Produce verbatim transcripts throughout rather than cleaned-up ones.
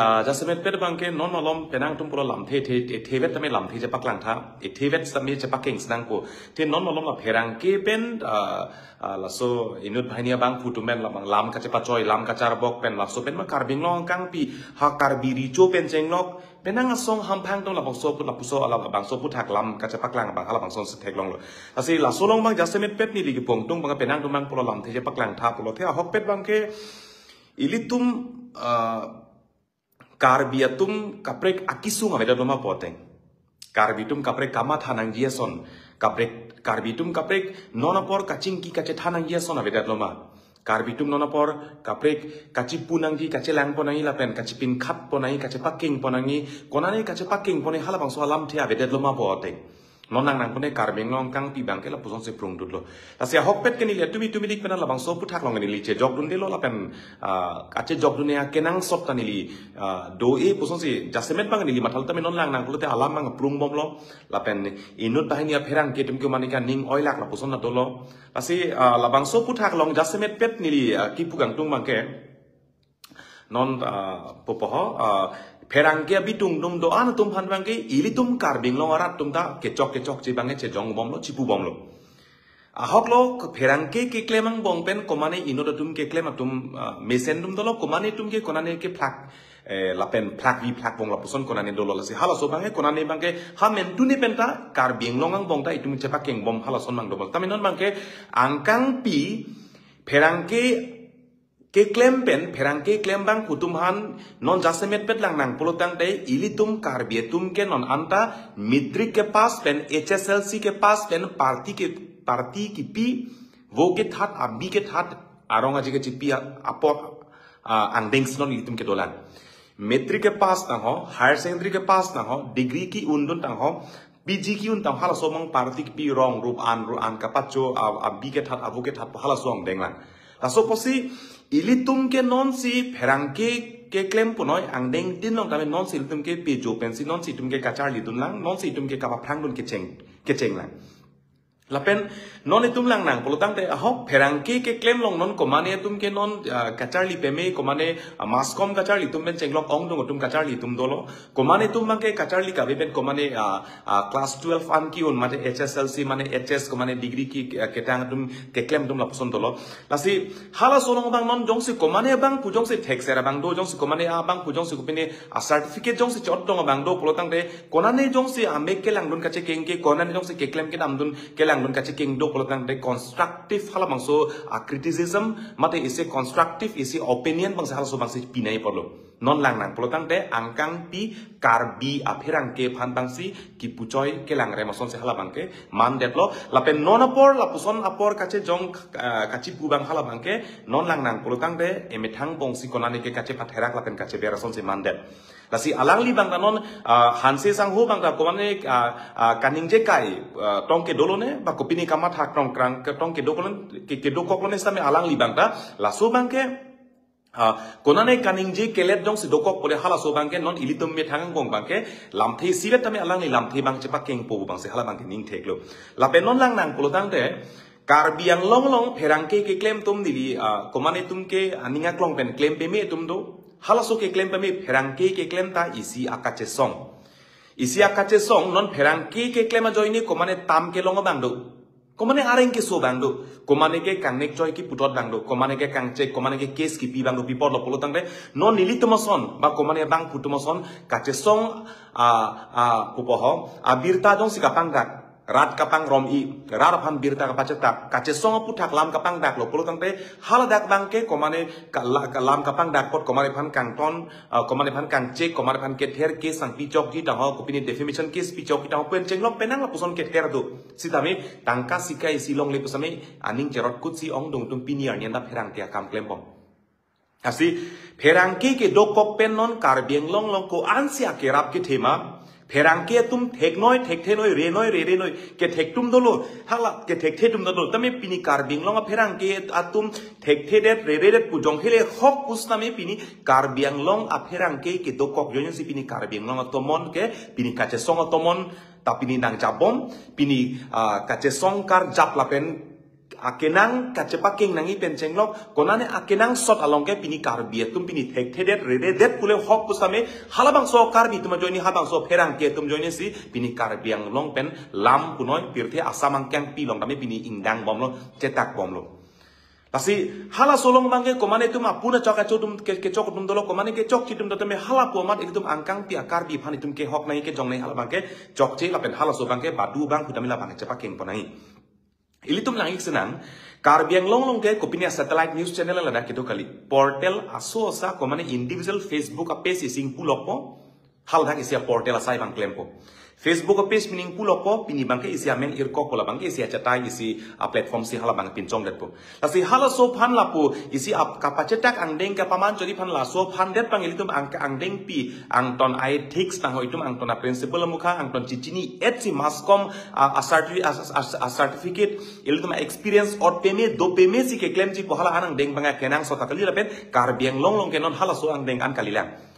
Ah, jasemet pet abangke non malom penang atum pulo lamthe, the, the, thevet tame lamthe chepaklangtha, thevet tame chepakeng sinangpo. The non malom la pherangke pen, ah, ah, laso inut banghini abangphu atum pen labang lam kachepachoi, lam kacharbok pen laso pen ma Karbi Anglong angkangpi, ha Karbi Recho pen chenglok, penang asong hamphang atum labangso pu, lapuson labangso aputhak lam kachepaklang abang halabangson si theklonglo. Lasi laso along abang jasemet pet neli kepu angtung abang penang atum abang pulo lamthe chepaklangtha pulo the ahokpet abangke ilitum, ah, Karbi atum kaprek akesung avedet loma pu ateng. Karbi atum kaprek kamatha nangji ason. Kaprek, Karbi atum kaprek non apor kachingki kachethan nangji ason avedet loma. Karbi atum non apor kaprek kachipu nangji, kachelangpo nangji lapen kachipinkhatpo nangji, kachepakengpo nangji, konane kachepakengpo nangji halabangso alamthe avedet loma pu ateng. Non nangnangpo ne Karbi Anglong angkangpi abangke lapuson si prungdutlo. Lasi ahokpet ke neli atum itum ilik pen labangso aputhak along neli chejokdundelo lapen, ah, kachejokdunde akenangsot ta neli, ah, do-e puson si jasemet abang neli mathalo tame non nangnang pulote alam abang prungbomlo. Lapen inut banghini apherangke atum ke mane ke aning oilak lapuson ta dolo. Lasi, ah, labangso aputhak along jasemet pet neli, ah, kepu angtung abangke non, ah, pupo ho, ah, pherangke abitung dung do-an atum aphan abangke ilitum Karbi Anglong arat atum ta kechok kechokche abangke chejong bomlo, chipu bomlo. Ahoklo, pherangke keklem angbong pen komane inut atum keklem atum, ah, mesen atum dolo, komane atum ke konane kephlak, eh, lapen phlakvi phlakbong lapuson konane dolo. Lasi halaso abangke konane abangke ha mentune pen ta Karbi Anglong angbong ta itum chepakeng bom halason abang dolo. Tame non abangke angkangpi pherangke keklem pen, pherangke keklem abangphu atum aphan non jasemet pet lang nang pulo tangte ilitum Karbi atum ke non anta matric kepass pen, H S L C kepass pen party ke, party kipi, vo kethat, abi kethat, arong aji kechipi a-, apor, ah, angdeng si non ilitum kedolang. Matric kepass tang ho, higher secondary kepass tang ho, degree ke-undun tang ho, P G ke-un tang halaso abang party kipi, rong rup an ru an kapacho, a-, abi kethat, avo kethat halaso angdeng lang. Laso apotsi ilitum ke non si pherangke keklem punoi angdengtin along tame non si ilitum ke pejo pensi non si itum ke kacharlidun lang, non si itum ke kapaphrangdun kecheng, kecheng lang. Lapen non itum lang nang pulo tangte ahok pherangke keklem along non komane atum ke non, ah, kacharli peme, komane, ah, mass com kacharli atum pen chenglok ongdung atum kacharli atum dolo. Komane atum abangke kacharli kave pen komane, ah, ah, class twelve an ke-un mate H S L C mane H S komane degree ke, ah, ketang atum keklem atum lapuson dolo. Lasi halaso along abang non jongsi komane abangphu jongsi thekser abang do, jongsi komane abangphu jongsi kopine a-certificate jongsi chot dong abang do pulo tangte konane jongsi amek kelangdun kachekeng ke, konane jongsi keklem kedamdun kelangdun kachekeng do pulo tangte constructive halabangso a-criticism mate isi constructive isi opinion abangsi halaso abangsi pinai apotlo. Non lang nang pulo tangte angkangpi Karbi apherangke aphan abangsi kipuchoi kelangrem asonsi hala abangke mandetlo. Lapen non apor lapuson apor kachejong, ah, kachipu abang hala abangke non lang nang pulo tangte emethang bongsi konane ke kachepatherak lapen kacheber asonsi mandet. Lasi alangli abang ta non, ah, Hanse sangho abang ta komane, ah, ah, kaningje kai, ah, tong kedo lone, ba kopine kamatha tong krang ke tong kedo kolon, ke, kedokok lone sitame alangli abang ta, laso abangke, ah, konane kaningje kelet jongsi dokok pule halaso abangke non ilitum methang angbong abangke, lamthe isivet tame alangli lamthe abang chepakengpo abangsi hala abangke ning theklo. Lapen non lang nang pulo tangte, Karbi Anglong along pherangke keklem atum neli, ah, komane atum ke aning aklong pen klem peme atum do. Halaso keklem peme pherangke keklem ta isi akachesong. Isi akachesong non pherangke keklem ajoine komane tam kelong abang do. Komane areng keso abang do. Komane ke kangnek choi kiputot abang do. Komane ke kangchek, komane ke case kipi abang do, pi apotlo pulo tangte non nelitum ason ba komane abangphu atum ason kachesong, ah, ah, pupo ho, abirta jongsi kapangdak, rat kapangrom-i, rat aphan birta kapachethak, kachesong aputhak lam kapangdaklo pulo tangte haladak abangke komane ka-, la-, ka-, lam kapangdak apot komane aphan kangton, ah, komane aphan kangchek, komane aphan kether case nangpichokji tang ho, kopine defamation case pichokji tang ho, pen chenglok penang lapuson kether do. Sitame tangka sikai isi longle pusitame aning cherot kutsi ongdung atum pini arni anta pherangke akam klembom. Lasi pherangke kedokok pen non Karbi Anglong along ko-ansi akerap kethe ma. Pherangke atum theknoi, thekthenoi, renoi, rerenoi, kethek atum dolo, hala kethekthe atum dolo. Tame pini Karbi Anglong apherangke atum thekthedet, reredet pu jong hele hok pusitame pini Karbi Anglong apherangke kedokok jonyonsi pini Karbi Anglong atomon ke, pini kachesong atomon ta pini nangjapbom, pini, ah, kachesong karjap lapen akenang kachepakeng nangji pen chenglok, konane akenangsot along ke pini Karbi atum pini thekthedet, reredet pule hok pusitame, halabangso Karbi atum ajoine, halabangso pherangke atum ajoine si, pini Karbi Anglong pen lam punoi, pirthe Assam angkang pi along tame pini ingdang bomlo, chetak bomlo. Lasi halaso along abangke komane itum apuna chok acho atum ke, kechok atum dolo, komane kechokche atum dotame halapu amat ilitum angkangpi a-Karbi aphan itum kehok nangji, kejong nangji, hala abangke chokche lapen halaso abangke badu abang putame la abangke chepakeng pon nangji. Ilitum nang-ik senang, Karbi Anglong along ke kopine satellite news channel ladak kedo kali. Portal aso asa komane individual Facebook a-page isi ingpu lokpo. Haladak isi a-portal asai abang klempo. Facebook a-page pini ingpu lokpo, pini abangke isi amen irkok pola abangke isi achatai isi a-platform si hala abang pinchongdetpo. Lasi halaso aphan lapu isi ap kapachetak angdeng kapaman chodi aphan laso aphan det abang ilitum ang angdengpi angton a-ethics nang ho, itum angton a-principle amukha angton chichini et si mass com a, a, certi- a, a, a, certificate, ilitum experience ot peme do peme si keklemji pu hala an angdeng abang akenangsot ta kali lapen Karbi Anglong along ke non halaso angdeng an kalilang.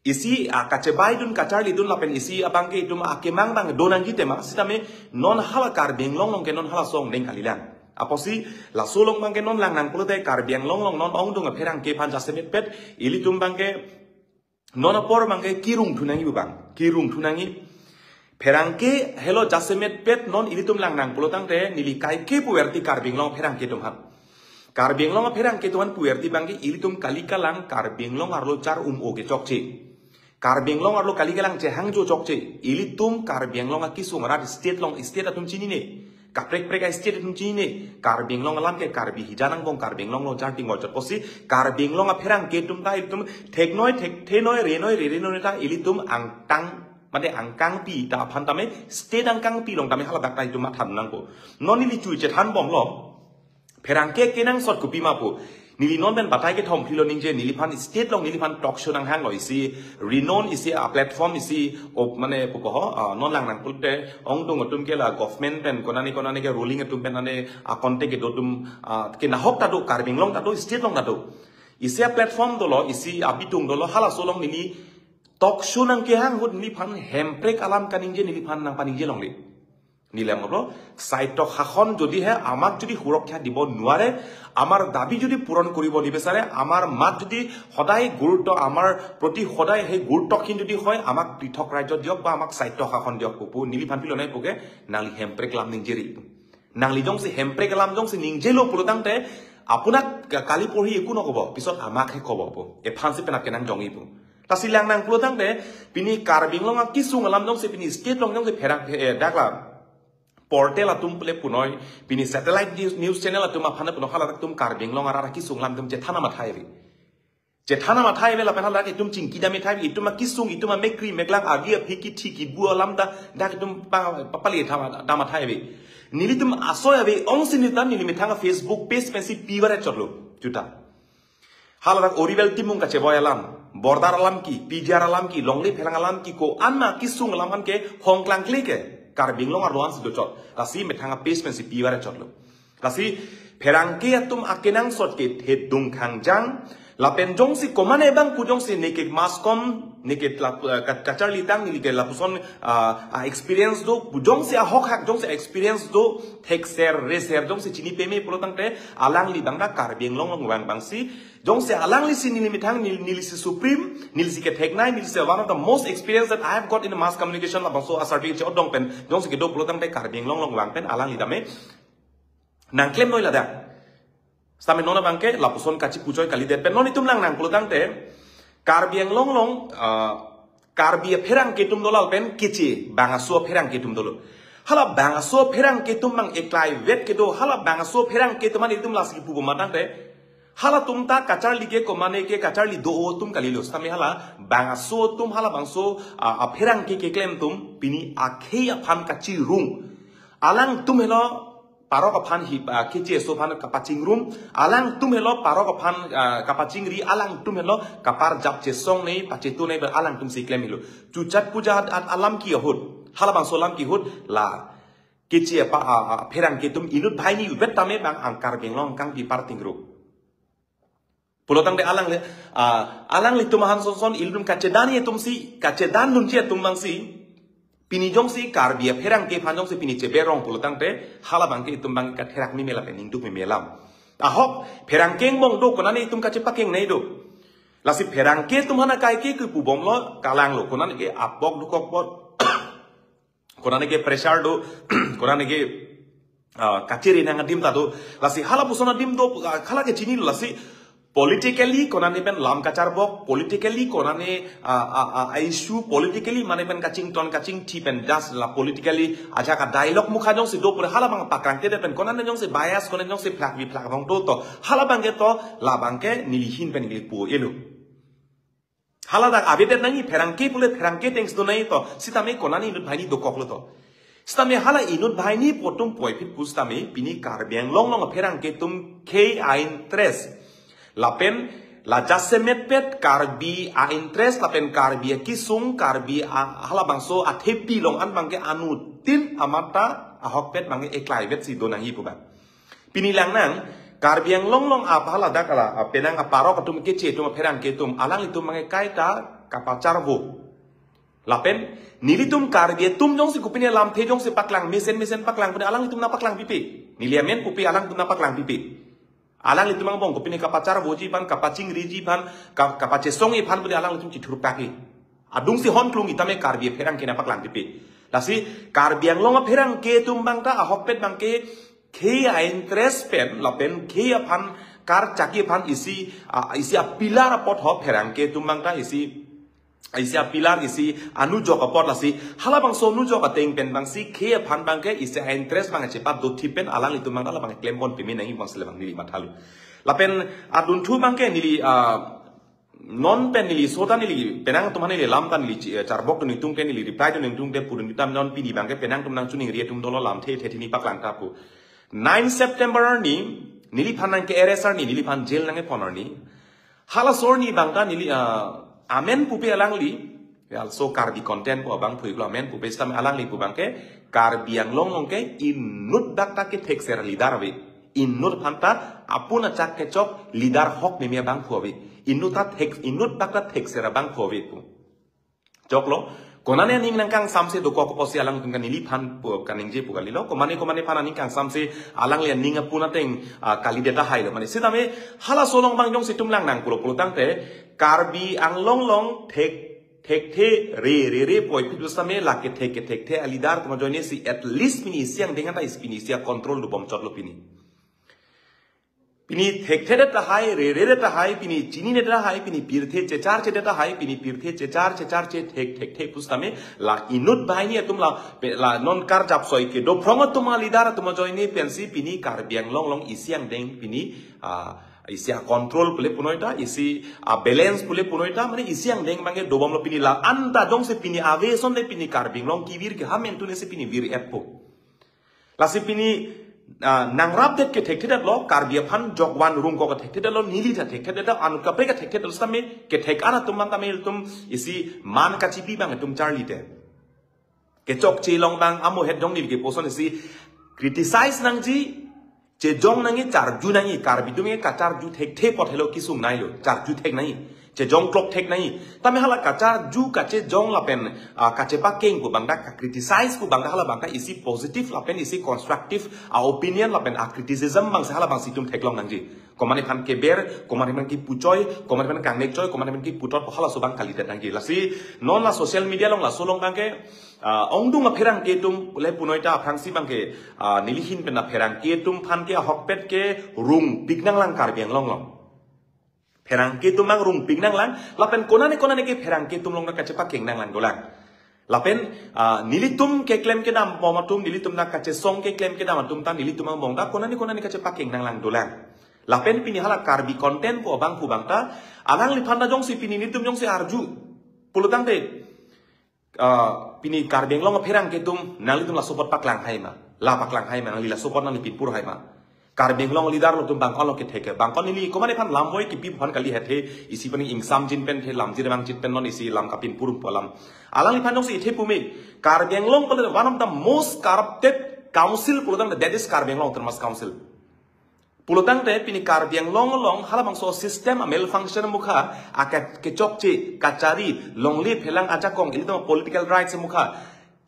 Isi a kachebaidun kacharlidun lapen isi abangke itum akemang abang do nangji tema sitame non hala Karbi Anglong along ke non halaso angdeng kalilang. Apotsi laso along abangke non lang nang pulote Karbi Anglong along non ongdung apherangke aphan jasemetpet ilitum abangke non apor abangke kirung thu nangji pu abang, kirung thu nangji. Pherangke helo jasemetpet non ilitum lang nang pulotangte neli kaike puverti Karbi Anglong pherangke atum aphan. Karbi Anglong pherangke atum aphan puverti abangke ilitum kali kalang Karbi Anglong arlo char um-o ke chokche. Karbi Anglong arlo kali kalang chehangjo chokche. Ilitum Karbi Anglong akesung arat state along state atum chinine. Kaprek prek a-state atum chinine. Karbi Anglong alam ke Karbi hijan angbong Karbi Anglong along char ting-oi chot pusi Karbi Anglong apherangke atum ta ilitum theknoi thekthenoi renoi rerenoi ta ilitum angtang mate angkangpi ta aphan tame state angkangpi along tame haladak ta itum matha nangpo. Non neli chui chethan bomlo. Pherangke kenangsot kopima pu. Neli non pen batai kethom philo ningje neliphan state along neliphan talk show nanghanglo isi renown isi a-platform isi o mane puko ho, ah, non lang nang pulote ongdung atum ke la government pen konane konane ke ruling atum pen ane a-contact kedo atum, ah, ke nahok ta do Karbi Anglong ta do state along ta do. Isi a-platform dolo isi abitung dolo halaso along neli talk show nangkehang ahut neliphan hemprek alam kaningje neliphan nangpaningje longle. Neli lam aplo, স্বায়ত্তশাসন যদিহে আমাক যদি সুৰক্ষা দিব নোৱাৰে, আমাৰ দাবী যদি পূৰণ কৰিব নিবিচাৰে, আমাৰ মাত যদি সদায় গুৰুত্ব, আমাৰ প্ৰতি সদায় সেই গুৰুত্বহীন যদি হয়, আমাক পৃথক ৰাজ্য দিয়ক বা আমাক স্বায়ত্তশাসন দিয়ক, pupu, neliphan pilo nai puke, nangli hemprek alam ningjeri. Nangli jongsi hemprek alam jongsi ningjelo pulotangte, আপোনাক কা- কালি পৰহি একো নকব, পিছত আমাকহে কব, pu. Ephan si penak kenang jongji pu. Lasi lang nang pulotangte, pini Karbi Anglong akesung alam jongsi pini state along jongsi pherang, eh, dakla portal atum pule punoi, pini satellite news, news channel atum aphan punoi haladak atum Karbi Anglong arat akesung alam atum chethana mathai ave. Chethana mathai ave lapen haladak itum chingki dam ithai ave, itum akesung, itum amekkri meklang agi aphi kithi kibu alam ta dak itum pa, pa, pali tha dam athai ave. Nelitum asoi ave ongsi nelitum neli methang Facebook page pensi pivar chotlo juta. Haladak Oriwel Timung kacheboi alam, border alam ke, P G R alam ke, longle pherang alam ke, ko-an ma kesung alam an ke hongklang kle ke, Karbi Anglong arlo ansi dochot. Lasi methang page pensi pivar chotlo. Lasi pherangke atum akenangsot ke thedung khangjang, lapen jongsi komane abang pu jongsi neke mass com, neke la, eh, ka- kacharlitang neli ke lapuson, ah, ah, experience do, pu jongsi ahok hak, jongsi experience do, thekser, reser, jongsi chini peme pulotangte, alangli abang ta Karbi Anglong along vang abangsi, jongsi alangli si neli methang, neli, neli si supreme, neli si ketheknei, neli si one of the most experienced that I have got in the mass communication labangso a-certificate che-odong pen, jongsi kedo pulotangte Karbi Anglong along vang pen, alangli tame nangklemnoi ladak. Sitame non abangke lapuson kachipuchoi kalidet pen non itum lang nang pulotangte Karbi Anglong along, ah, Karbi apherangke atum dolo lapen keche bang aso apherangke atum dolo. Hala bang aso apherangke atum mang eklai vet kedo, hala bang aso apherangke atum an itum lasi pupo matangte. Halatum ta kacharli ke komane ke kacharli do atum kalilo. Sitame hala bang aso atum halabangso, ah, apherangke keklem atum pini akhei aphan kachirung. Alangtum helo parok aphan hi, ah, keche aso aphan kapachingrum, alangtum helo parok aphan, ah, kapachingri, alangtum helo kaparjap chesong nei, pachetu nei, alangtum si klem helo. Chuchat puja at, at alam ke ahut, halabangso alam ke ahut, la keche apa, ah, ah, pherangke atum inut banghini vet tame bang ang Karbi Anglong angkangpi parting ru. Pulotangte alangli, ah, alanglitum ahan sonson ilitum kachedan atum si, kachedan dunji atum abangsi, Pini jongsi Karbi apherangke aphan jongsi pini cheberong pulotangte, hala abangke itum abangke katherak meme lapen ningduk meme alam. Ahok, pherangke angbong do, konane itum kachepakeng nai do. Lasi pherangke atum aphan akai ke kepubomlo, kalanglo, konane ke apok dukok pot, konane ke pressure do, konane ke, ah, kachiri nang adim ta do. Lasi hala puson adim do, ah, hala ke chinilo, lasi politically konane pen lam kacharbok, politically konane, ah, ah, ah, issue, politically mane pen kachington kachingthi pen das la politically ajak a dialogue mukha jongsi do pura hala abang pakrangtedet pen konane jongsi bias, konane jongsi phlak bi phlak abang do to, hala abangke to, la abangke neli ahin pen neli pu-elo. Hala dak avedet nangji, pherangke pule pherangke ateng si do nangji to, sitame konane inut banghini dokoklo to. Sitame hala inut banghini pu atum puvoiphit pusitame pini Karbi Anglong along apherangke atum khei a-interest, lapen la jasemetpet Karbi a-interest lapen Karbi akesung, Karbi a-, hala bangso athepi along an abangke anuttin amat ta ahokpet abangke eklaivet si do nangji pu abang. Pini lang nang, Karbi Anglong along apa hala dak hala, ah, penang aparok atum keche atum apherangke atum, alanglitum abangke kaita kapacharvo. Lapen, nelitum Karbi atum jongsi kopine lamthe jongsi paklang, mesen mesen paklang pune alanglitum nangpaklang pipe. Neli amen pupe, alangtum nangpaklang pipe. Alanglitum angbong kopine kapacharvoji aphan, kapachingriji aphan, ka-, kapachesongji aphan pune alanglitum chithurpakji. Adungsi hon klung itame Karbi apherangke nangpaklang pipe. Lasi Karbi Anglong apherangke atum abang ta ahokpet abangke khei a-interest pen lapen khei aphan karchakji aphan isi, ah, isi a-pillar apot ho pherangke atum abang ta isi, isi a-pillar isi anujok apot, lasi hala bangso anujok ateng pen abangsi khei aphan abangke isi a-interest abang chepat dothip pen alanglitum abang ta la abang klembom peme nangji abangsi la abang neli mathalo. Lapen adunthu abangke neli, ah, non pen neli so ta neli penang atum aphan neli lam ta neli chi-, eh, charbok dun ingtung te, neli reply dun ingtung te pudun kitam non pini abangke penang atum nangchiningri atum dolo, lamthe the thini paklang ta pu. Nine September arni, neliphan nangke-arrest arni, neliphan jail nangkepon arni. Halaso arni abang ta neli, ah, amen pupe alangli, also Karbi content pu abang phuiklo, amen pupe sitame alangli pu abangke Karbi Anglong along ke inut dak ta kethekser a-leader ave. Inut aphan ta apun achak kechok leader ahok meme abang phu ave. Inut ta thek, inut dak ta thekser abang phu ave pu. Choklo, konane aning nangkangsamse dokok pusi alangtum kan neliphan pu kaningje pu kalilo, komane komane aphan aning kangsamse alangli aning apun ateng, ah, kalidet tahailo. Mane sitame halaso along abang jongsi itum lang nang pulo pulotangte, Karbi Anglong along thek, thekthe re re re puvoiphit pusitame la kethek kethekthe a-leader atum ajoine si at least pini isi angdeng anta isi pini isi a-control dobom chotlo pini. Pini thekthedet tahai, reredet tahai, pini chininedet tahai, pini pirthe checharchedet tahai, pini pirthe chechar checharche thek thekthe pusitame la inut banghini atum la pe-, la non karjap soi kedo phrong atum a-leader atum ajoine pensi pini Karbi Anglong along isi angdeng pini, ah, isi a-control pule punoi ta, isi a-balance pule punoi ta, mane isi angdeng abangke dobomlo pini la anta jongsi pini ave asonte pini Karbi Anglong kevir ke ha mentu ne si pini vir-etpo. Lasi pini, ah, nangrapdet kethekthedetlo, Karbi aphan jokvan rungkok kethekthedetlo, neli ta thekthedetlo, anut kaprek kethekthedetlo sitame kethek an atum abang tame itum isi man kachipi abang itum charlite. Kechokche along abang amohet jong neli ke puson isi criticize nangji, chejong nangji, charju nangji, Karbi atum ke kacharju thekthe apot helo kesung nailo, charju thek nangji, chejong klok thek nangji. Tame hala kacharju kachejong lapen, ah, kachepakeng pu abang ta, ka-criticize pu abang ta hala abang ta isi positive lapen isi constructive a-opinion lapen a-criticism abangsi hala abangsi itum theklong nangji. Komane aphan keber, komane aphan kepuchoi, komane aphan kangnek choi, komane aphan keputot, halaso abang kalidet nangji. Lasi non la social media along laso along abangke, ah, ongdung apherangke atum le punoi ta aphrangsi abangke, ah, neli ahin pen apherangke atum aphan ke ahokpet ke rungpik nanglang Karbi Anglong along. Pherangke atum abang rungpik nanglang, lapen konane konane ke pherangke atum along ta kachepakeng nanglang dolang. Lapen, ah, nelitum keklem kedambom atum, nelitum ta kachesong keklem kedam atum ta, nelitum angbong ta konane konane kachepakeng nanglang dolang. Lapen pini hala Karbi content pu abang pu abang ta, alangliphan ta jongsi pini nelitum jongsi arju pulotangte, ah, pini Karbi Anglong apherangke atum nanglitum laso apot paklang hai ma, la paklang hai ma, nangli laso apot nangli pinpur hai ma. Karbi Anglong leader lo atum bangkon lo kethek ke, bangkon neli komane aphan lamvoi kipi aphan kali hethe, isi pen ingsamjin pen the, lamjir vangchit pen non isi lam kapinpur pu alam. Alangliphan jongsi ithe pume, Karbi Anglong pule one of the most corrupted council pulotangte, that is Karbi Anglong Autonomous Council. Pulotangte pini Karbi Anglong along hala bangso system a-malfunction mukha, ake-, kechokche, kachari, longle phelang ajakong, ilitum political rights mukha,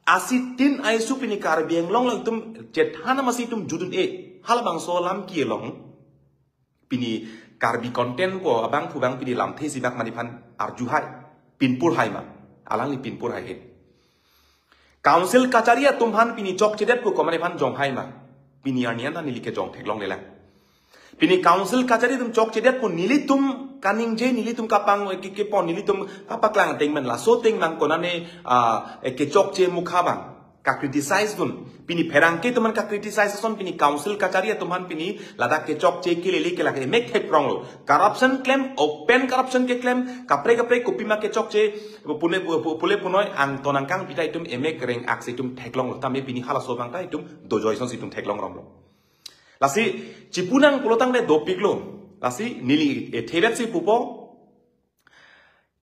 Asitin aisu pini Karbi Anglong along itum chethan amatsi itum judun-e. Halabangso alam kelong pini Karbi content ko abangphu abang pini lamthe isibak mani aphan arju hai, pinpur hai ma. Alangli pinpur hai he. Council kachari atum aphan pini chokchedet ko komane aphan jong hai ma. Pini arni an neli kejong theklonglelang. Pini council kachari atum chokchedet ko nelitum kaningje, nelitum kapang ke, kepon, nelitum kapaklang ateng men laso ateng nang konane, ah, eh, kechokche mukha abang ka criticize dun. Pini pherangke atum aphan ka criticize ason pini council kachari atum aphan pini ladak kechokche kelele ke lake emek thekronglo. Corruption klem, open corruption keklem, kaprek kaprek kopima kechokche, pule, pu-, pu-, pule punoi angton angkang pita itum emek reng aksi itum theklonglo. Tame pini halaso abang ta itum dojoi asonsi itum theklongronglo. Lasi chipunang pulotangte dopiklo. Lasi neli, eh, thevetsi pupo.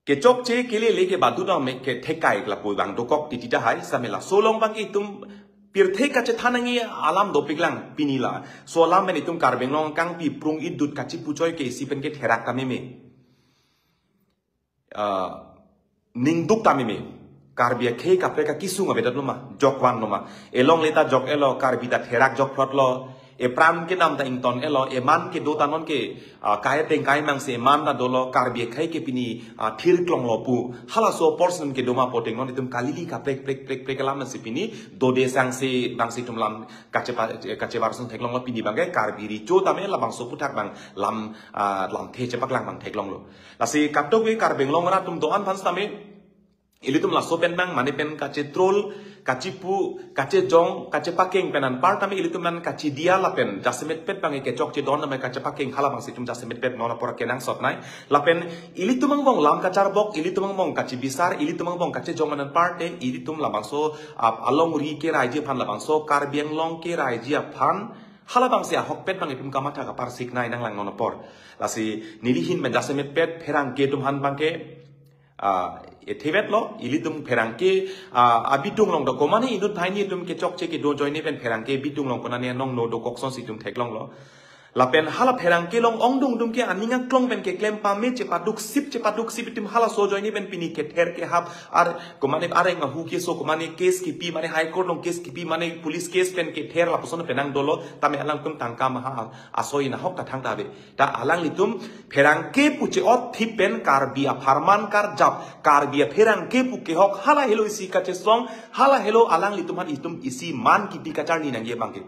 Kechokche kelele ke badu dam me ke thekai lapu abang dokok titi tahai, same laso along abang ke itum pirthe kachethan nangji alam dopiklang pini laso alam pen itum Karbi Anglong angkang pi prung idut kachipuchoi ke isi pen ke therak ta meme. Ah, ningduk ta meme. Karbi akhei kaprek akesung avedet lo ma, jokvan lo ma. Elongle ta jok-etlo, Karbi ta therak jokphlotlo. Epran kedam ta ington-etlo, eman kedo ta non ke, ah, kai ateng kai mangsi eman ta dolo, Karbi akhei ke pini, ah, thirklonglo pu. Halaso person kedo ma pu ateng non itum kalili kaprek prek prek prek alam si pini dode sangsi bangsi itum lam kachepa, kachevar sung theklonglo pini abang ke Karbi recho tame labangso aputhak abang lam, ah, lamthe chepaklang abang theklonglo. Lasi kadokave Karbi Anglong arat atum do-an aphan sitame ilitum laso pen abang mane pen kachetrol, kachepu, kachejong, kachepakeng pen anpar tame ilitum aphan kachidia lapen jasemetpet abang kechokche don tame kachepakeng halabangsi itum jasemetpet non apor kenangsot nai. Lapen ilitum angbong lam kacharbok, ilitum angbong kachibisar, ilitum angbong kachejong pen anpar te ilitum labangso, ah, alongri keraiji aphan, labangso Karbi Anglong keraiji aphan halabangsi ahokpet abang itum kamatha kaparsik nai nanglang non apor. Lasi neli ahin pen jasemetpet pherangke atum aphan abang ke, ah, eh, thevetlo, ilitum pherangke, ah, abitung along do komane inut thai ni itum kechokche kedo ajoine pen pherangke abitung along konane nongno dokok asonsi itum theklonglo. Lapen hala pherangke along ongdung atum ke aning aklong pen keklem pame chepaduksip chepaduksip itum halaso ajoine pen pini kether kehap ar komane areng ahu keso komane case kipi mane High Court along case kipi mane police case pen kether lapuson penang dolo tame alangtum tangka maha asoi nahok ta thangta ave. Ta alanglitum pherangke pu che-otthip pen Karbi apharman karjap, Karbi apherangke pu kehok hala helo isi kachesong, hala helo alanglitum aphan itum isi man kipi kacharli nangji abang ke.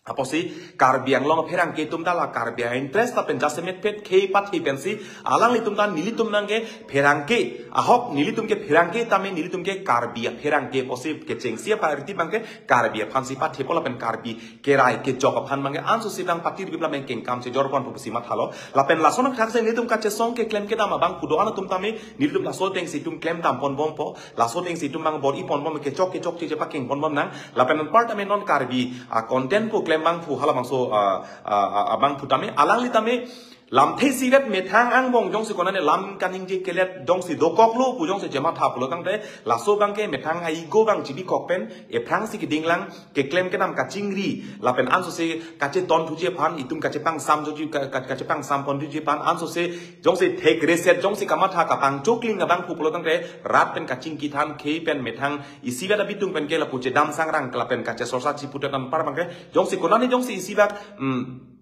Apotsi Karbi Anglong apherangke atum ta la Karbi a-interest lapen jasemetpet khei pathe pensi alanglitum ta nelitum abang ke pherangke, ahok nelitum ke pherangke tame nelitum ke Karbi apherangke pusi kechengsi apa riti abang ke Karbi aphansi pathepo lapen Karbi kerai kejok aphan abang ke ansose abang patir bibla meng kengkam chejor pon pusi mathalo. Lapen lason athak si nelitum kachesong keklem kedam abangphu do-an atum tame nelitum laso atengsi itum klem dam ponbompo. Laso atengsi itum abang bor-i ponbom kechok kechokche chepakeng ponbom nang. Lapen anpar tame non Karbi, ah, content pu klem abangphu halabangso, ah, ah, ah, abangphu tame alangli tame lamthe isivet methang angbong jongsi konane lam kaningje kelet jongsi dokoklo pu jongsi chematha pulotangte laso abang ke methang a-ego abang chibikok pen ephrangsi kedinglang keklem kedam kachingri lapen ansose kacheton thuji aphan itum kachepangsam thuji ka-, ka-, kachepangsam pon thuji aphan ansose jongsi thek reset jongsi kamatha kapangchokling abangphu pulotangte rat pen kachingki than khei pen methang isivet abitung pen ke lapu chedam sangrang lapen kachesorsa chiputet anpar abang ke jongsi konane jongsi isivet, mm,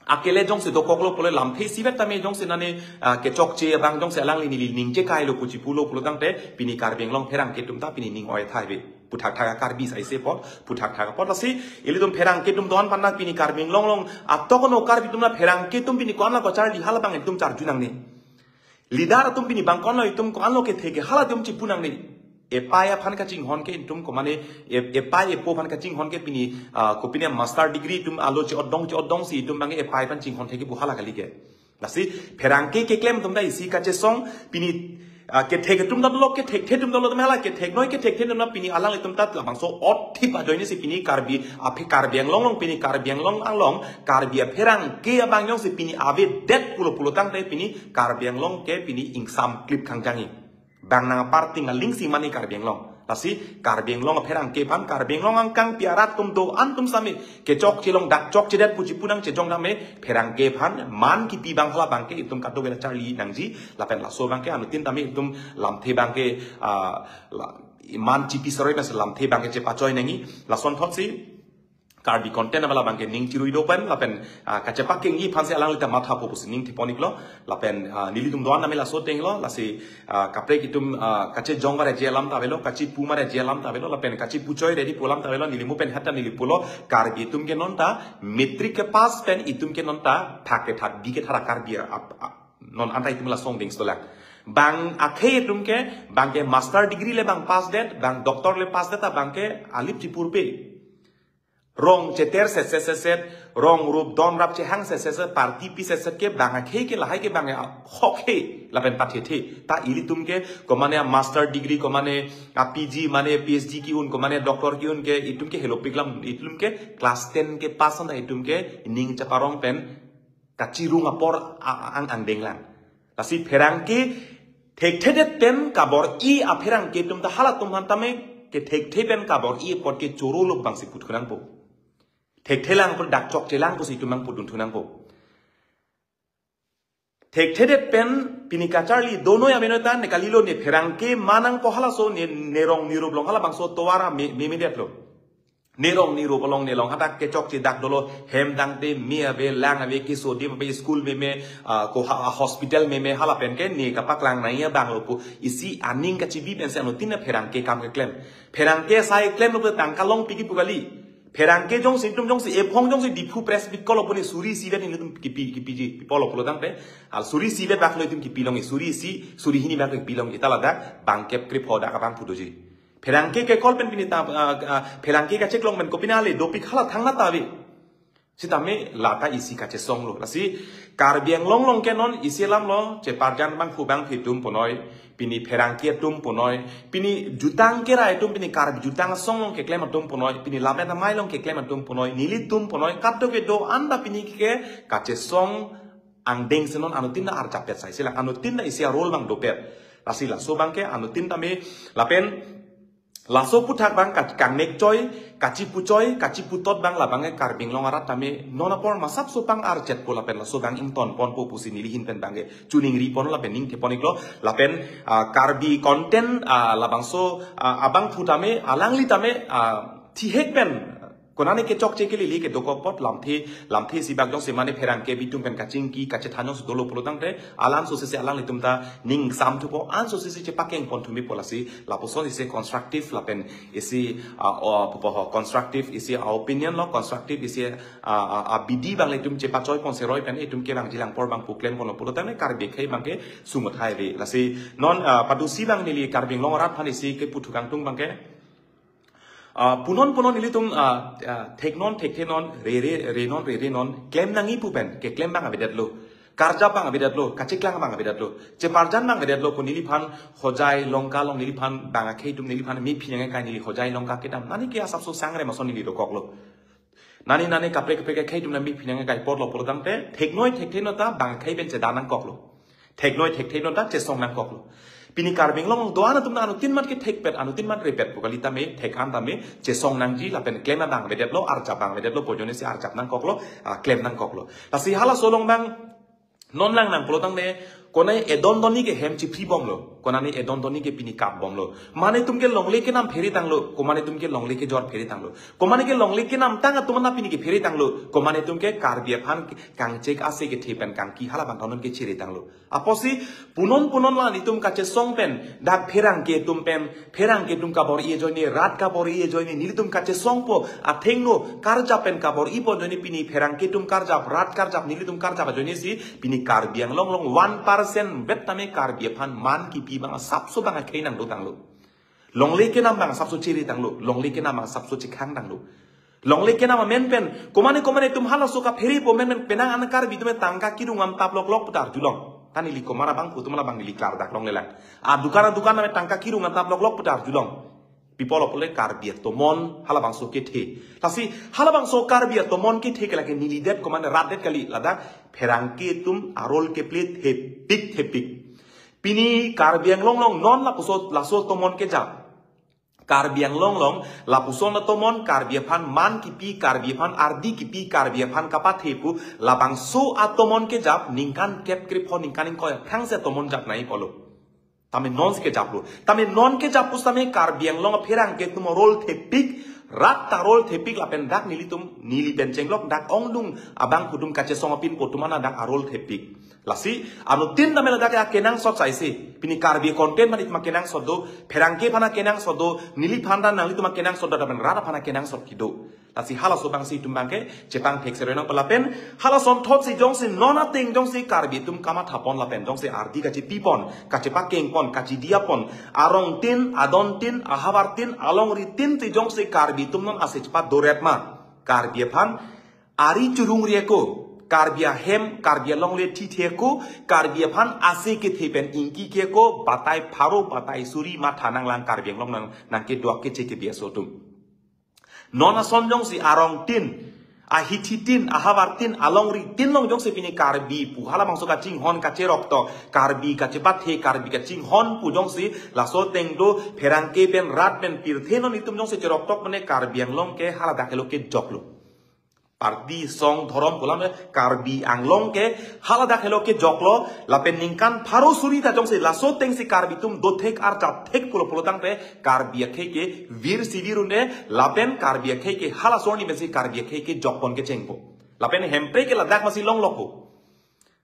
akele jongsi dokoklo pule lamthe isivet tame jongsi nane, ah, kechokche abang jongsi alangli neli ningje kailo pu chipulo pulotangte pini Karbi Anglong pherangke atum ta pini ning oi thai ve. Puthak thak Karbi saise pot, puthak thak pot lasi ilitum pherangke atum do-an aphan nang pini Karbi Anglong along atokno Karbi atum na pherangke atum pini ko-an la kacharli halabang itum charju nangne. Leader atum pini bang ko-anlo itum ko-anlo kethe ke hala itum chipu nangne. Epai aphan kachinghon ke itum komane, e-, epai epo aphan kachinghon ke pini, ah, kopine master degree itum alo che-otdong che-otdongsi itum abang epai aphan chinghon thek kepu hala kali ke. Lasi pherangke keklem atum ta isi kachesong pini, ah, kethek atum ta dolo, kethekthe atum dolo, tame hala ketheknoi kethekthe atum ta pini alanglitum ta labangso otthip ajoinesi pini Karbi aphe Karbi Anglong along pini Karbi Anglong along Karbi apherangke abang jongsi pini avedet pulo pulotangte pini Karbi Anglong ke pini ingsam klip khangjangji. Bang nang aparting alingsi mane Karbi Anglong. Lasi Karbi Anglong apherangke aphan Karbi Anglong angkangpi arat atum do-an atum same kechokche along dak chokchedet pu chipu nang chejong tame pherangke aphan man kipi abang halabang ke itum kadokave charli nangji lapen laso abang ke anuttin tame itum lamthe abang ke, ah, la, iman chipi saroi pensi lamthe abangke chepachoi nangji, lasonthotsi Karbi content abala abangke ning chirui do pen, lapen, ah, kachepakengji aphansi alanglita mathapo pusi ning thepon-iklo, lapen, ah, nelitum do-an tame laso ateng lo, lasi, ah, kaprek itum, ah, kachejong bare je alam ta avelo, kachipu bare je alam ta avelo, lapen kachipuchoi ready pu alam ta avelo, neli mo pen hata neli pulo, Karbi atum ke non ta, matric kepass pen itum ke non ta, thak kethak, bi kethara Karbi ap-, ap-, non anta itum lason ding stolang. Bang akhei atum ke, bangke master degree le bang pass det, bang doctor le pass det, ta bangke alip chipurpe. Rong cheter setset setset, rong rup don rap chehang setset setset, party pi setset ke bang akhei ke lahai ke bang ahok he, lapen pathethe. Ta ilitum ke, komane master degree, komane a P G, mane P H D ki-un, komane doctor ki-un ke, itum ke helopik lam, itum ke class ten kepass anta itum ke, ning chaparong pen, kachirung apor a-, a-, ang angdeng lang. Lasi pherangke thekthedet pen kabor-i apherangke atum ta halatum aphan tame kethekthe pen kabor-i apot ke choro lok bangsi puthu nangpo. Thekthe lang pu dak chokche lang pusi itum nangpudun thu nangpo. Thekthedet pen pini kacharli donoi ameno ta ne kalilo ne pherangke manang ko halaso ne, ne rong ne rup along halabangso tovar me, me, medet lo. Ne rong ne rup along ne long hadak kechokche dak dolo hem tangte me ave lang ave keso adim ave school meme, ah, ko ha, hospital meme hala pen ke ne kapaklang nangji abang lo pu isi aning kachibi pensi anuttin apherangke kam keklem. Pherangke sai klem lo pu tangka longpi kipu kali. Pherangke jongsi itum jongsi ephong jongsi Diphu press meet ko lo pu ne suri isi vet nelitum kipi, kipiji, pipolo pulo tangte. Al suri isi vet bak lo itum kipi longji, suri isi, suri hini bak lo kipi longji, ta ladak bang kep krip hodak abang phudoji. Pherangke ke call pen pini ta, ah, ah, pherangke kacheklong pen kopine ale dopik hala thangnatta ave. Sitame lata isi kachesong lo. Lasi Karbi Anglong along ke non isi alam lo, cheparjan bangphu bangphi atum punoi, pini pherangke atum punoi, pini jutang kerai atum, pini Karbi jutang asong along keklem atum punoi, pini lammet amei along keklem atum punoi, nelitum punoi, kadokave do-an ta pini ke kachesong angdeng si non anuttin ta arjap pet sai sila, anuttin ta isi a-role bang dopet. Lasi laso bangke anuttin tame lapen laso aphuthak bang ka-, kangnek choi, kachipu choi, kachipu tot bang labang ke Karbi Anglong arat tame non apor masapso pang arjetpo lapen laso bang ingtonponpo pusi neli ahin pen bangke chuningri pon lapen ning thepon-iklo lapen, ah, Karbi content, ah, labangso, ah, abangphu tame, alangli tame, ah, thihek pen konane kechokche kelele kedokok apot lamthe, lamthe isi bak jongsi mane pherangke bitum pen kachingki kachethan jongsi dolo pulo tangte, alanso sese alanglitum ta ning sam thupo, anso sese chepakengpon thu mepo lasi, lapuson isi constructive lapen isi, ah, o, pupo ho, constructive isi, ah, opinion lo, constructive isi, ah, ah, ah, bidi bang le itum chepachoi pon seroi pen itum ke bang jilang apor bangphu klem pon lo pulo tangte Karbi akhei bangke sumut hai ve. Lasi non, ah, padusi bang neli Karbi Anglong arat aphan isi keputhu kangtung bangke. Ah, punon punon ilitum, ah, ah, theknon thekthe non, rere, renon rere non, klem nangji pu pen, keklem bang avedet lo. Karjap bang avedet lo, kacheklang bang avedet lo. Cheparjan bang avedet lo, ko neliphan Hojai Longka along neliphan bang akhei atum neliphan mephi nangkai neli Hojai Longka kedam. Nani ke asapso sangre mason neli dokok lo. Nani nani kaprek kaprek akhei atum nang mephi nangkai apot lo pulo tangte, theknoi thekthe non ta bang akhei pen chedan nangkok lo. Theknoi thekthe non ta chesong nangkok lo. Pini Karbi Anglong do-an atum na anuttin mat kethekpet, anuttin mat repet pu kali tame, thek-an tame, chesong nangji lapen klem abang avedet lo, arjap bang avedet lo, pu ajoine si arjap nangkok lo, ah, klem nangkok lo. Lasi halaso along bang, non lang nang pulo tangte, konane edon donni ke hem chipri bom lo, konane edon donni ke pini kap bom lo. Mane atum ke longle kenam phere tanglo, komane atum ke longle kejor phere tanglo. Komane ke longle kenam tang atum na pini ke phere tanglo, komane atum ke Karbi aphan kangchek ase kethe pen kangki hala bang tonon ke chere tanglo. Apotsi punon punon la nelitum kachesong pen, dak pherangke atum pen, pherangke atum kabor-i ajoine, rat kabor-i ajoine, nelitum kachesongpo, athengno karjap pen kabor-ipo ajoine pini pherangke atum karjap, rat karjap, nelitum karjap ajoine si, pini Karbi Anglong along one percent vet tame Karbi aphan man kipi bang asapso bang akhei nangdotanglo. Longle kenam bang asapso chere tanglo, longle kenam bang asapso chekhang tanglo. Longle kenam amen pen, komane komane atum halaso kapherepo amen pen, penang an Karbi atum tangka kirung amtap loklok pu ta arjulong. Ta neli komat abangphu atum labang neli klardak longlelang. Adukan adukan tame tangka kirung amtap loklok pu ta arjulong. Pipolo pule Karbi atomon halabangso kethe. Lasi halabangso Karbi atomon kethe ke lake neli det komane rat det kali, ladak pherangke atum a-role keplay thepik thepik. Pini Karbi Anglong along non lapuson laso atomon kejap. Karbi Anglong along lapuson atomon Karbi aphan man kipi, Karbi aphan ardi kipi, Karbi aphan kapathe pu labangso atomon kejap ningkan kep krepho ningkan ingkoi aphrangsi atomon jap nangji pulo. Tame non si kejaplo. Tame non kejaplo tame Karbi Anglong apherangke atum arol thepik, rat ta arol thepik lapen dak nelitum, neli pen chenglok dak ongdung abangphu atum kachesong apinpo atum ana dak arol thepik. Lasi, anuttin tame ladak akenangsot saisi. Pini Karbi content aphan itum akenangsot do, pherangke aphan akenangsot do, neliphan ta nanglitum akenangsot do, lapen rat aphan akenangsot kedo. Lasi halaso abangsi itum abangke chepangthek seroi nangpo lapen, halason thotsi jongsi non ateng jongsi Karbi atum kamathapon lapen jongsi ardi kachepipon, kachepakengpon, kachidiapon, arongtin, adontin, ahavartin, alongritin si jongsi Karbi atum non ase chepadoret ma, Karbi aphan ari churungri ako, Karbi ahem, Karbi alongle thithe ako, Karbi aphan ase kethe pen ingki ke ako, batai pharo, batai suri matha nanglang Karbi Anglong nang, nangkedo keche kebi aso atum. Non ason jongsi arongtin, ahithitin, ahavartin, alongritin along jongsi pini Karbi pu halabangso kachinghon kacheroktok, Karbi kachepathe, Karbi kachinghon pu jongsi laso ateng do, pherangke pen rat pen pirthe non itum jongsi cheroktok mane Karbi Anglong ke haladak helo kejoklo. Party song dhorom pulang Karbi Anglong ke haladak helo kejoklo, lapen ningkan pharo suri ta jongsi laso atengsi Karbi atum dothek arjapthek pulo pulo tangte Karbi akhei ke virsi vir un-e, lapen Karbi akhei ke halaso arni pensi Karbi akhei kejokpon kechengpo. Lapen Hemprek ke ladak masi longlokpo.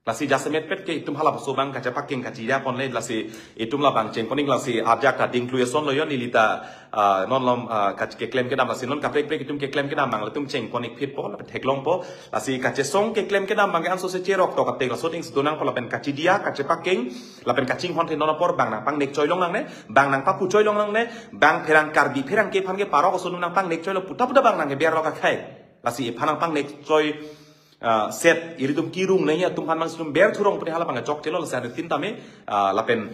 Lasi jasemetpet ke itum halaso abang kachepakeng kachidiapon le, lasi itum labang chengpon ik, lasi ajak ta dingklu eson lo yo neli ta, ah, non lom, ah, kach-, keklem kedam, lasi non kaprek prek itum keklem kedam abang itum chengpon ik phitpo, lapen theklongpo, lasi kachesong keklem kedam abang ke anso se cheroktok atek laso atengsi donangpo lapen kachidia, kachepakeng, lapen kachinghon the non apor bang nangpangnek choi long nangne, bang nangpapu choi long nangne, bang pherang Karbi pherangke aphan ke parok ason nangpangnek choi lo puta puta bang nangkeber lo kakhai. Lasi ephan nangpangnek choi, ah, set ilitum kirung nai atum aphan mang sum ber thurong puni halabang chokchelo lasi anuttin tame, ah, lapen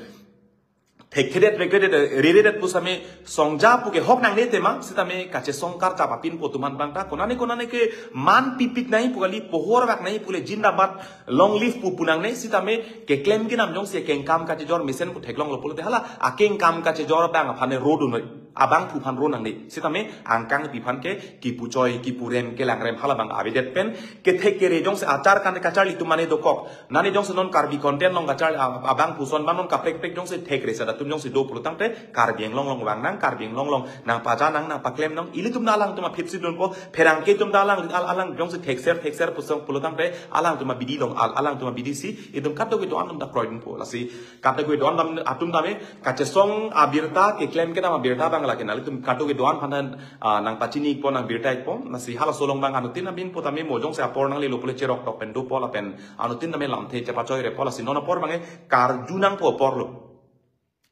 thekthedet, regredet, reredet pusitame songja pu kehok nangne tema, sitame kachesong karjap apinpo atum aphan abang ta konane konane ke man pipik nai pu kali, pohor bak nai pu le, jindabad, long live pu pu nangne, sitame keklem kedam jongsi akengkam kachejor mesen pu theklonglo pulote hala akengkam kachejor abang aphan ne ro dun noi, abangphu aphan ro nangne, sitame angkangpi aphan ke kipu choi, kipu rem, kelang rem halabang avedet pen, kethek kere jongsi achar kan kacharli atum mane dokok. Nani jongsi non Karbi content along kacharli ab-, abangphu ason abang non kaprek prek jongsi thekre sada atum jongsi do pulo tangte Karbi Anglong along vang nang, Karbi Anglong along nangpaja nang, nangpaklem nang, ilitum ta alangtum aphi si dunpo, pherangke atum ta alang, al-, alang jongsi thekser, thekser pusong pulo tangte alangtum abidi along, al-, alangtum abidi si, itum kadokave do-an atum ta kroidunpo, lasi kadokave do-an atum, atum tame, kachesong abirta, keklem kedam abirta abang lake nanglitum kadokave do-an aphan, ah, nangpachini ikpo, nangbirta ikpo, lasi halaso along abang anuttin abin putame mo jongsi apor nanglelo pule cheroktok pen dopo lapen anuttin tame lamthe chepachoirepo, lasi non apor abang ke karju nangpo apor lo.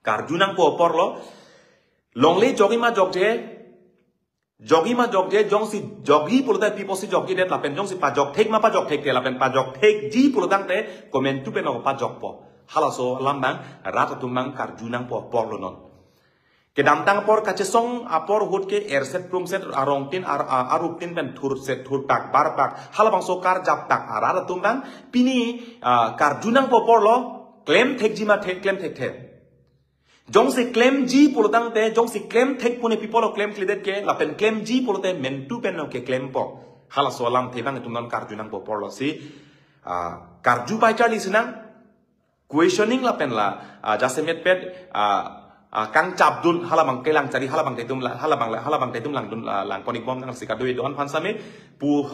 Karju nangpo apor lo. Longle jokji ma jokje, jokji ma jokje, jongsi jokji pulote pi apotsi jokjidet lapen jongsi pajokthek ma pajokthekthe lapen pajokthekji pulo tangte komantu pen ok pajokpo. Halaso alam abang rat atum abang karju nangpo apor lo non. Kedamtang apor kachesong apor ahut ke erset prumset arongtin ar-, a-, aruptin pen thurset thurpak barpak halabangso karjaptak arat atum abang pini, ah, karju nangpo apor lo, klemthekji ma thek, klemthekthe. Jongsi klemji pulo tangte, jongsi klemthek pune pi apot lo klemkledet ke, lapen klemji pulote mantu pen ok keklempo. Halaso alamthe abang itum non karju nangpo apor lo si, ah, karju pai charli sinang, questioning lapen la, ah, jasemetpet, ah, ah, kangchapdun halabang kelang chari halabang ta itum la, halabang la, halabang ta itum langdun la, langpon ikbom nang si kadokave do-an aphan same pu